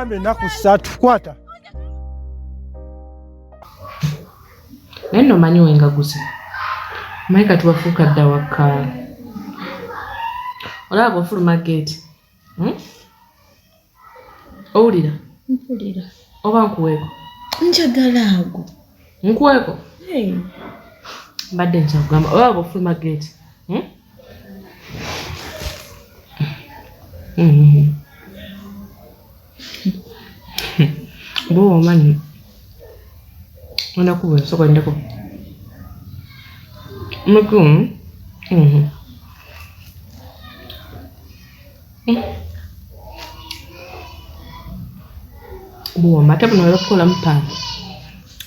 Nkugambye ennaku 3 kwata. Naye nno omanyi wengaguze. Omanyi kati wafuuka dda wakka. Olaba bw'ofuluma geeti. Owulira? Mpulira. Oba nkuweeko? Njagala ago. Nkuweeko? Mbadde nkyakugamba olaba bw'ofuluma geeti. Bw'oba omanyi ngenda kubuuza sooka olindeko. Muku. Buwooma ate buno bwe bakukolamu pampa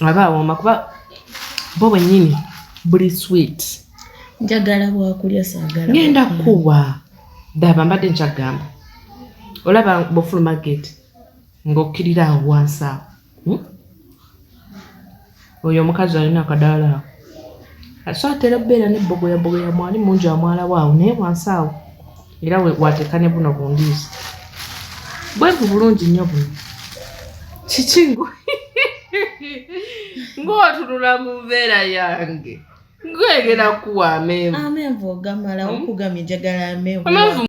aba awooma kuba bo bwennyini buli sweet. Njagala bwakulya saagala. Ngenda kuwa. Ddaba mbadde nkyagamba. Olaba bw'ofuluma gate ng'okkirira awo wansi awo. Oyo omukazi alina akadaala ako. So atera okubeera ne bbogoyabogoya mwali mungi amwalawo awo naye wansi awo era wateeka ne buno bundiizi. Bwenvu bulungi nnyo buno. Kiki ng'otunula mu mbeera yange. Ngwegera kuwa amenvu. Amenvu ogamala okugambye njagala amenvu. Amenvu.